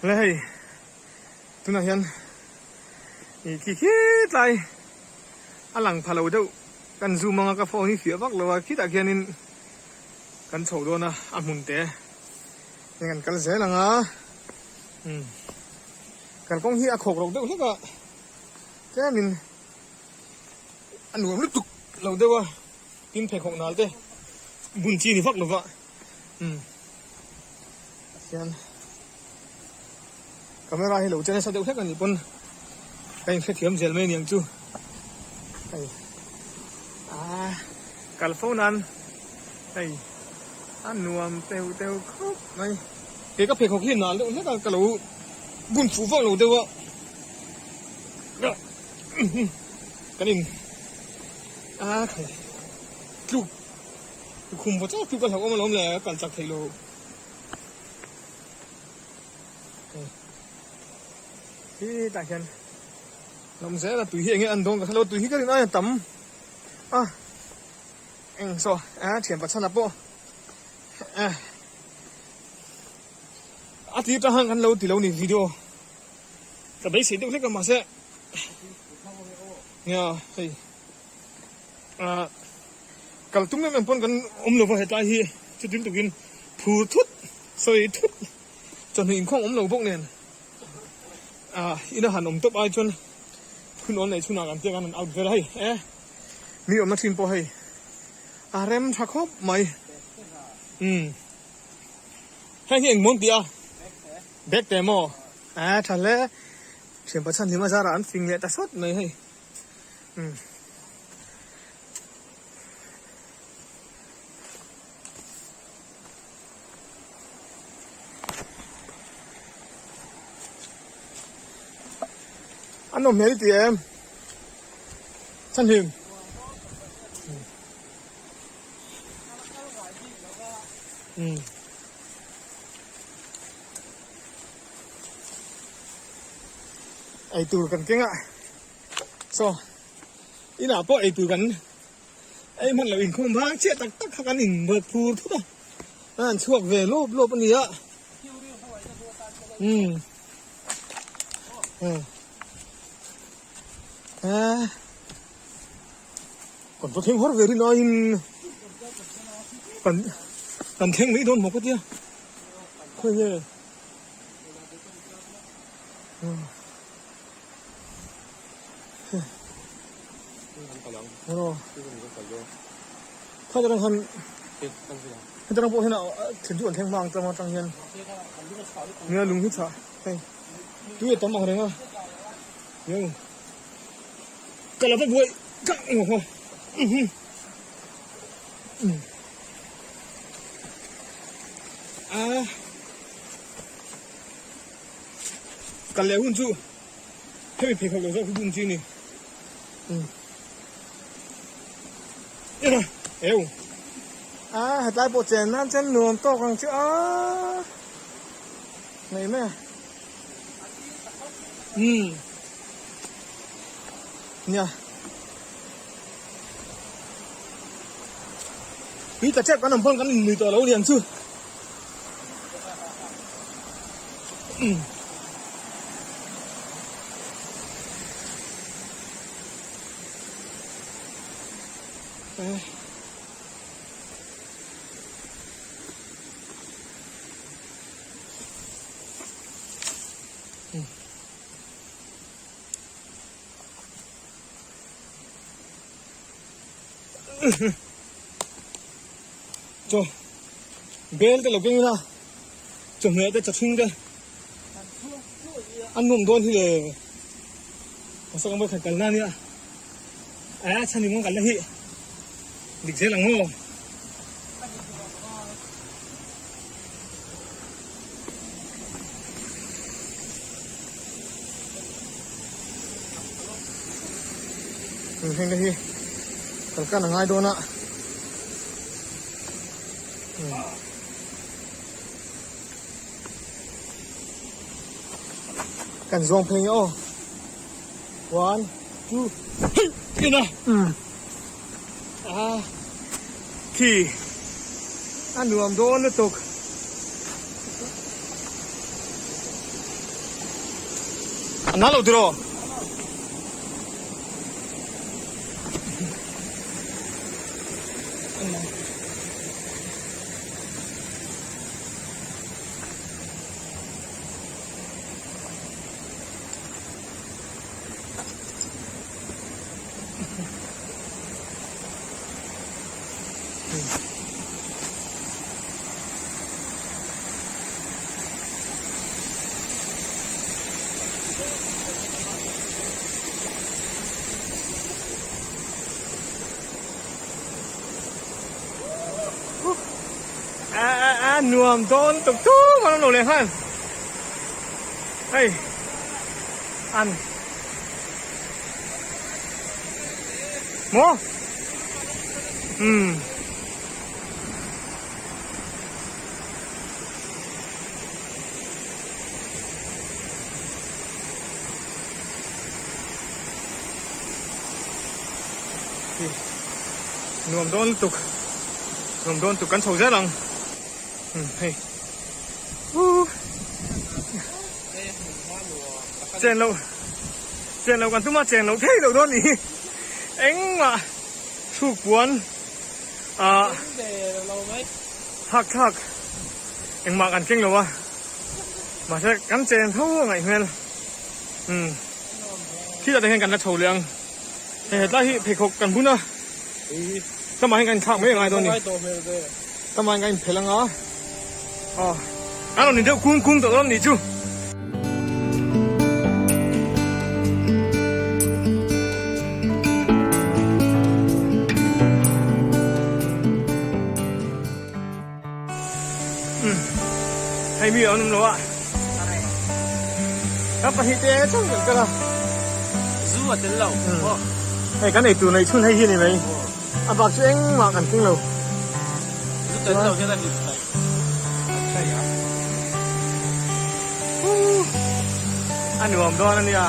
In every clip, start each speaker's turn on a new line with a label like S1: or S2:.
S1: Le hei tunah hian ih khi khitlai a lang pha lo deuh kan zoom anga ka phone hi fiah vak lo a khitah khianin kan chho dawn a a hmun te heng an kal zel ang a umm kalkawng hi a khawk rawk deuh hlek a tlemin a nuam lutuk lo deuh a tin pheikhawk nal te bun chi ni vak lo va umm hian camera hi lo che nasa deuh hlek a nih pawn ka inhrethiam zel mai aniang chu hei ah kal fo nan hei a nuam teuh teuh khawp mai he ka pheikhawk hi nal deuh hlek a ka lo bun fuh vak lo deuh a kan in a khai tluk khum vaw chauh tluk a hlauhawm alawm le a kal chak theih lo. Hi tah hian lawm zel a tui hi enge an dawn ka hrelo tui hi ka rin aia tam a eng saw a thian pachhan ah pawh a tir tang kan lo ti lo ni video ka beisei deuh hlek a mahse nia hei ah kal tum em em pawn kan awm lova hetlai hi chutin tukin phur thut sawi thut. Chawhnu inkhawm awm lo bawk nen ah ina han awm tawp ai chuan hun awl neih chhunah kan tiang an out vel a hei e mi awmna thin pawh hei a rem tha khawp mai umm heng hi engmaw an tih a bag te maw a tha hle thianpa chhan hlim a zarah an fing leh ta sawt mai hei umm. An awm hmel ti em? Chhanhim. Um. Eitur kan keng a. So, inah pawh eitur kan Ei hman loh inkhawm vang chiah tak tak kha kan inbuat phur thut a, an han chhuak ve lawp lawp a ni a. Umm. Umm. Eh. Kan va thleng har ve rin aiin kan kan thleng mai dawn maw ka tia. Khawi nge? Umm. Hetarang pawh hian thil chu an thleng hma ang tlang atang hian nia lung hi chhah hei tui a tam ang reng a yo ka la va buai kak ang aw a kal leh hun chu. Hemi pheikhawk lo zawk hi bum chi a ni. Eu. A hetlai pawh chen nan chuan nuam tawk ang chu a. Nei mai a. Um. Nia. Tui tla tep kan awm pawn kan inlui tawh lo niang chu. Chaw bel te lo keng ila chawhmeh te chawchhung te an nuam dawn hi le hmasa kan vawikhat kalna ania a chhan in kan kalna hi dik zel ang aw. Heng te hi kalkan a ngai dawn a kan zawng phei nge aw one two hei ina a khi a nuam dawn lutuk. A na lo tiraw? A nuam dawn tuk tuk an awm lo leh nghal hei an maw umm nuam dawn lutuk nuam dawn lutuk kan chho zel ang umm hei uh chen loh chen loh kan tum a chen loh thei loh dawn nih hi engmah thluk puan ah hak thlak engmah kan keng lo a mahse kan chen tho a ngaih hmel umm khitah te hian kan la chho leh ang hei hetlai hi pheikhawk kan bun a tlama hian kan inthlak mai a ngai dawn a ni tlama hian kan inphelh anga aw an rawn in deuh kung kung tawh dawn a nih chu. Hei mi an awm lo a ka pahnih te chauh kan kal a
S2: zu a tel lo
S1: hei kan eitur neih chhun hei hi a ni mai a bak chu engmah kan tling lo
S2: zu tel lo hian a hlim thei
S1: a nuam dawn a nia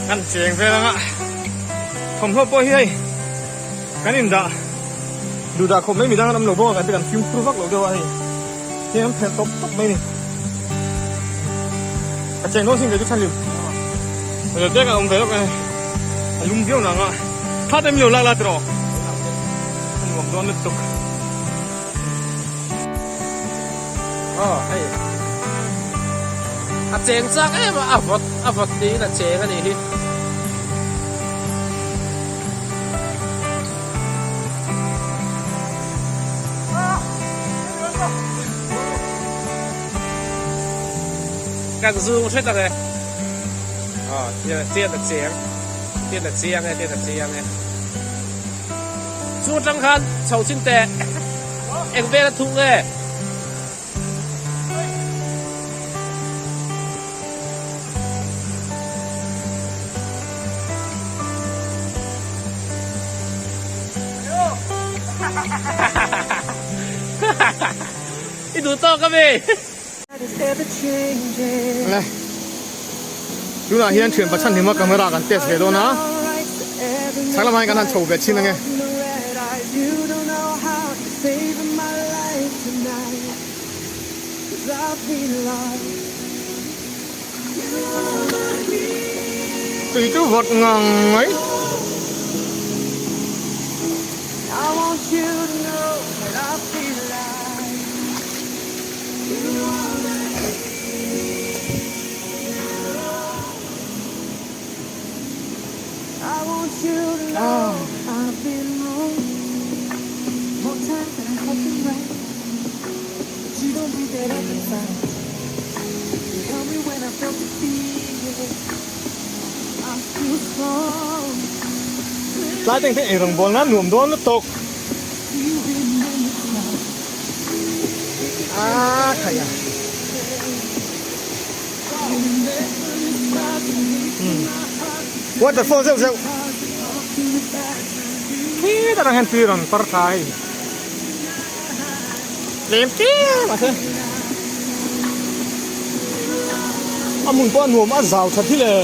S1: kan cheng vel anga thawmhnaw pawh hi hei kan indah duh dah khawp mai midang an awm lo bawk a kan ti kan fimkhur vak lo deuh a hei heng an phelh tawp tawp mai a ni a cheng dawn sin kei chu chhan lim te kan awm ve lawk e a lum viau nang a thla te min lo lak la tiraw a nuam dawn lutuk.
S2: Aw hei a cheng chak em a a vawt a vawt niin a cheng a nih hi. Kan zung hret ang e aw tian a cheng tian a chiang e tian a chiang e. Chu atang khan chho chin teh eng vel a thung nge? I duh tawk a mi?
S1: Le tunah hian thian pachhan hlim a camera kan test ve dawn a chhak lamah hian kan han chho ve chhin ange. Tui chu vawt ngang mai. Tlai teng te eirawng bawl nan nuam dawn lutuk. A khaih a. Waterfall zeuh zeuh. Khi takah hian tui rawn par thla hei. Tlem tlem a se. A hmun pawh a nuam a zau tha thil e.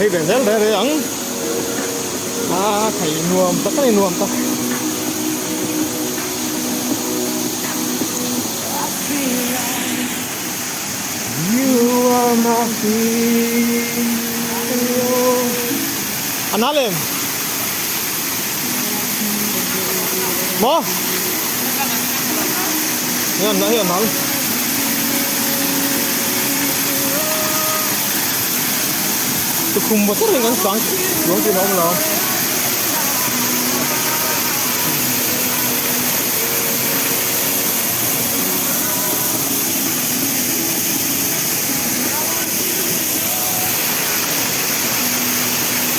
S1: Phei ve zel reng reng ang. A thei nuam tak a ni nuam tak. You are my hero. A na lem. Maw? Hei an hei an hal. Tukhum motor in kan sang chuang chin a awm lo.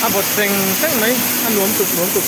S1: A vawt seng seng mai a nuam tuk nuam tuk.